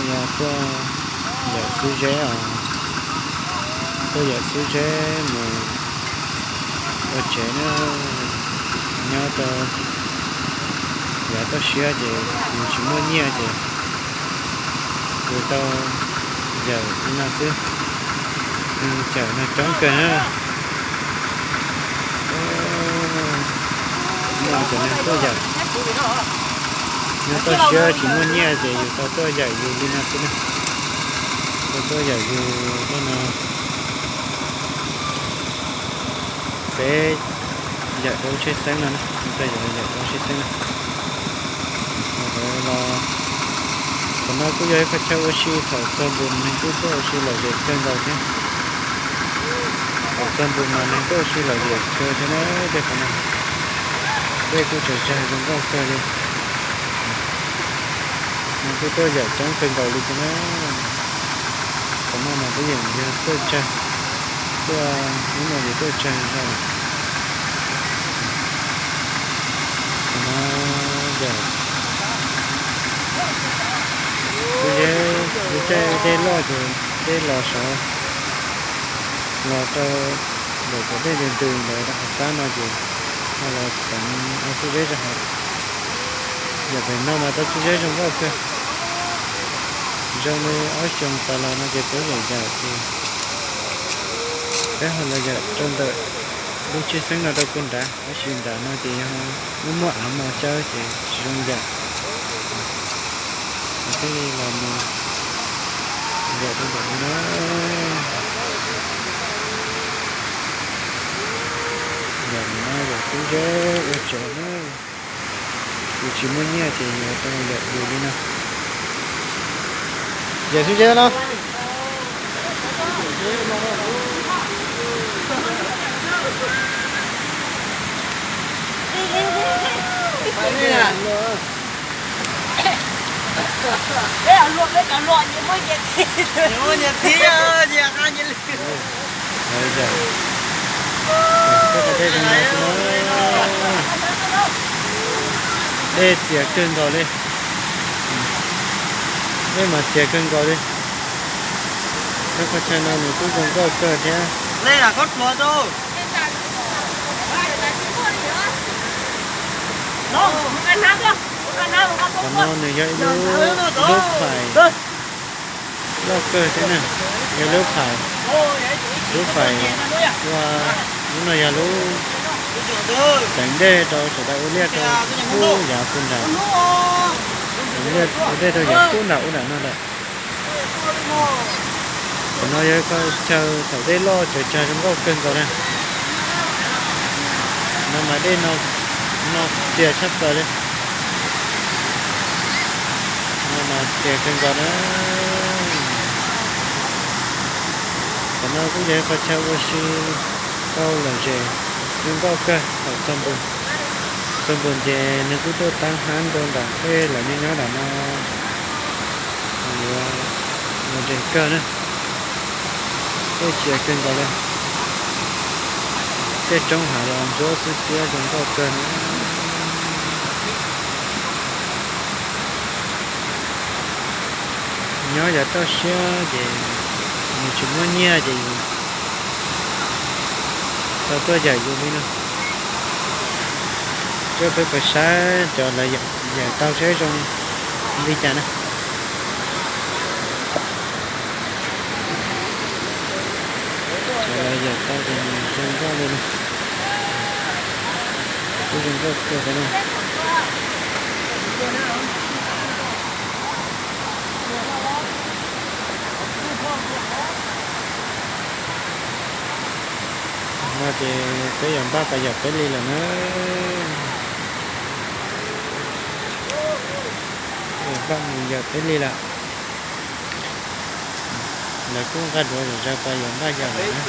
Yog tuaj yawm xib zeb os, tuaj yawm xib zeb mus ua tsev na. Nyob rau yav toj siab ces yus tsis muaj nyiaj ces yus tau yawm li no xwb. Neeg cawm no coob kawg na. Muaj cov neeg tuaj yawm, nyob toj siab tsis muaj nyiaj ces yus tau tuaj yawm yus li no xwb na. Tau tuaj yawm yus li no. Peb yawm rau lub tsheb xeeb no na, peb yawm rau lub tsheb xeeb no. Los, qhov no kuj yog ib qho chaw ua si thaum txog npus mas neeg kuj tuaj ua si lom zem kawg nkaus thiab. Thaum txog npus mas neeg tuaj ua si lom zem kawg thiab na. Tej qhov no dej kuj tsaws tsag zoo nkauj kawg li. Neeg kuj tuaj yawm coob kawg nkaus li thiab na. Qhov no mas peb yeem yog tuaj tsag, tuaj hnub no ces tuaj tsag zog lawm. Qhov no yog lub zeb, lub caij dej loj ces dej los saud, los rau ntawm cov dej ntws ntws ntawd rau hauv qab no ces ho los teev ob txuj zeb rau hauv. Yawm pem no mas tau txuj zeb zoo nkauj kawg. Zoo li ob xyoos tas los no ces peb yawm yawm ces peb ho los yawm rau ntawm lub tsheb xeeb no rau puag nrad, tab sis nram no ces yog muaj muaj av mos cawb ces tsis zoo yawm. Ces thiaj li los mus yawm rau ntawm no na. Yawm no yawm xib zeb ua tsev na. Yus tsis muaj nyiaj ces yus tau yawm yus li no. Yawm xib zeb no. Dej txias kawg nkaus li. Dej mas txias kawg nkaus li. Lub qhov chaw no nws kuj zoo nkauj kawg thiab. Qhov no nws yog ib lub, ib lub fais loj kawg thiab na. Yog lub fais, lub fais ua, lub no yog lub teev dej rau sawv daws ua liaj rau pub yav pub nram, teev dej rau yav pub nram ub nram no lawm. Qhov no yog ib qho chaw thaum dej loj tsaws tsag zoo nkauj kawg nkaus na. No mas dej no txias tshaj plaws li. No mas txias kawg nkaus na. Qhov no kuj yog ib qho chaw ua si tau lom zem zoo nkauj kawg thaum txog npus. Txog npus ces nws kuj tuaj tab hab rau nram tej lawv nyob nyob nram no. Yuav lom zem kawg na. Dej txias kawg nkaus li. Tej roob hav los ntsuab xiab xiab zoo nkauj kawg na. Nyob yav toj siab ces yus tsis muaj nyiaj ces yus tau tuaj yawm yus li no. Coj peb pais saib cov lawv yawm tau saib zoo li cas na. Cov lawv yawm tau ces zoo nkauj li no. Kuj zoo nkauj kawg li no. No ces peb yuav npaj pas yawm peb li lawm na. Peb yuav npaj mus yawm peb li lawm. Lawv kuj nqa duav zom zaws pas yuav npaj yawm lawm na.